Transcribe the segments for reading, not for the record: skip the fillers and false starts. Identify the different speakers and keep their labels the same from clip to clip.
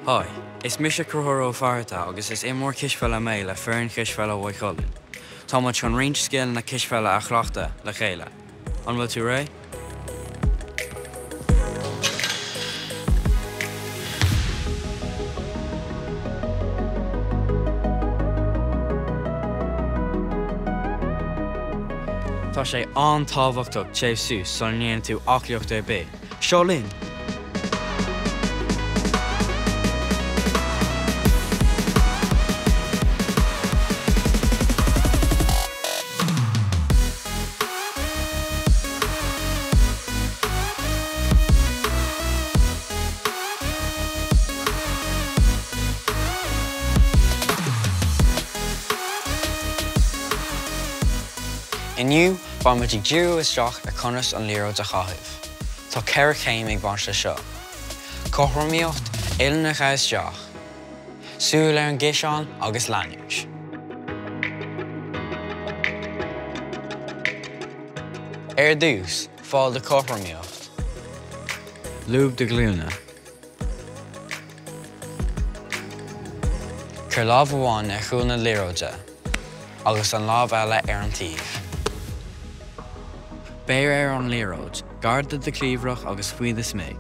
Speaker 1: Hi, is mise Conchúr Ó Fátharta agus is imreoir cispheile mé le foireann chispheile Mhaigh Cuilinn. Tá muid chun roinnt scileanna cispheile a chleachtadh le chéile. An bhfuil tú réidh? Tá sé an-tábhachtach téamh suas sula ndéanann tú aclaíocht ar bith. Seo linn! Inniu, beidh muid ag díriú isteach ar conas an liathróid a chaitheamh. Tá 4 chéim ag baint leis seo. Cothromaíocht, uillinn a chur isteach, Súil ar an gciseán agus leanúint. Ar dtús, fáil do chothromaíocht. Lúb do ghlúine. Cuir lámh amháin ar chúl na liathróide agus an lámh eile ar an taobh. Beir ar an liathróid, gar do do chliabhrach agus faoi do smig.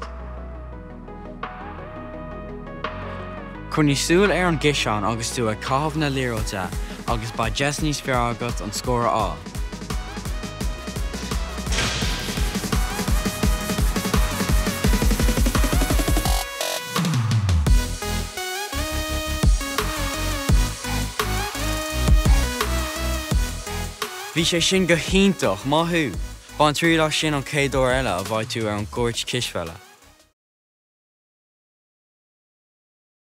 Speaker 1: Coinnigh súil ar an gciseán agus tú ag caitheamh na liathróide agus beidh deis níos fearr agat an scór a fháil. Bhí sé sin go hiontach! Maith thú! Bain triail as sin an chéad uair eile a bheidh tú ar an gcúirt cispheile.